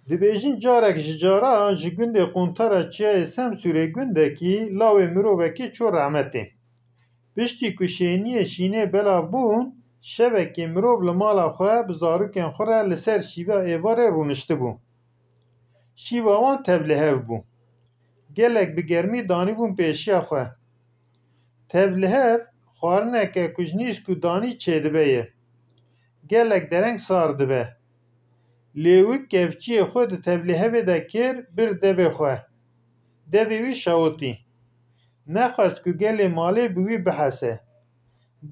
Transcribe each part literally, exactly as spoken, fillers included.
Dibêjin carek ji caran ji gundê quntara çiyayê Semsûrê gundekî lawê mirovekî çû rehmetê. Piştî ku şêniyê şînê belav bûn, şevekê mirov li mala xwe bi zarokên xwe re li ser şîva êvarê rûniştibû. Şîva wan tevlihev bû. Gelek bi germî danîbûn pêşiya xwe. Tevlihev xwarineke ku ji nîsk û danî çêdibe ye. Gelek dereng sar dibe. Lêwik kevçiyê xwe di tevlihevê de kir, bir devê xwe. Devê wî şewitî. Nexwest ku gelê malê bi wî bihese.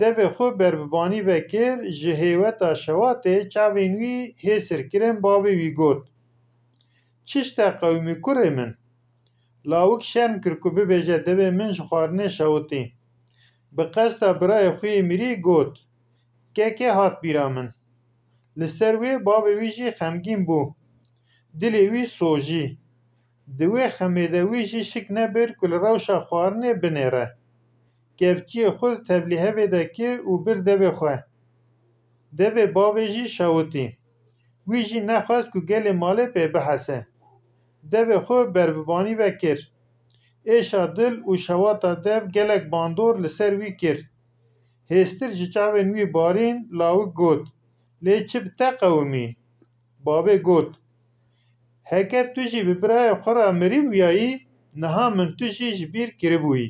Devê xwe berbibanî vekir, ji hêweta şewatê çavên wî hêsir kirin, bavê wî got: "Çi ji te qewimî kurê min?" Lawik şerm kir ku bibêje devê min ji xwarinê şewitî. Bi qesta birayê xwe yê mirî got: "Kekê hat bîra min." Li ser wê bavê wî jî xemgîn bû. Dilê wî sojî. Di wê xemê de wî jî şik nebir ku li rewşa xwarinê binêre. Kevçiyê xwe di tevlihevê de kir û bir devê xwe. Devê bavê jî şewitî. Wî jî nexwest ku gelê malê pê bihese. Devê xwe berbibanî vekir. Êşa dil û şewata dev gelek bandor li ser wî kir. Hêstir ji çavên wî barîn, lawik got: "Lê çi bi te qewimî?" Bavê got: "Heke tu jî bi birayê xwe re mirî bûyayî, niha min tu jî ji bîr kiribûyî."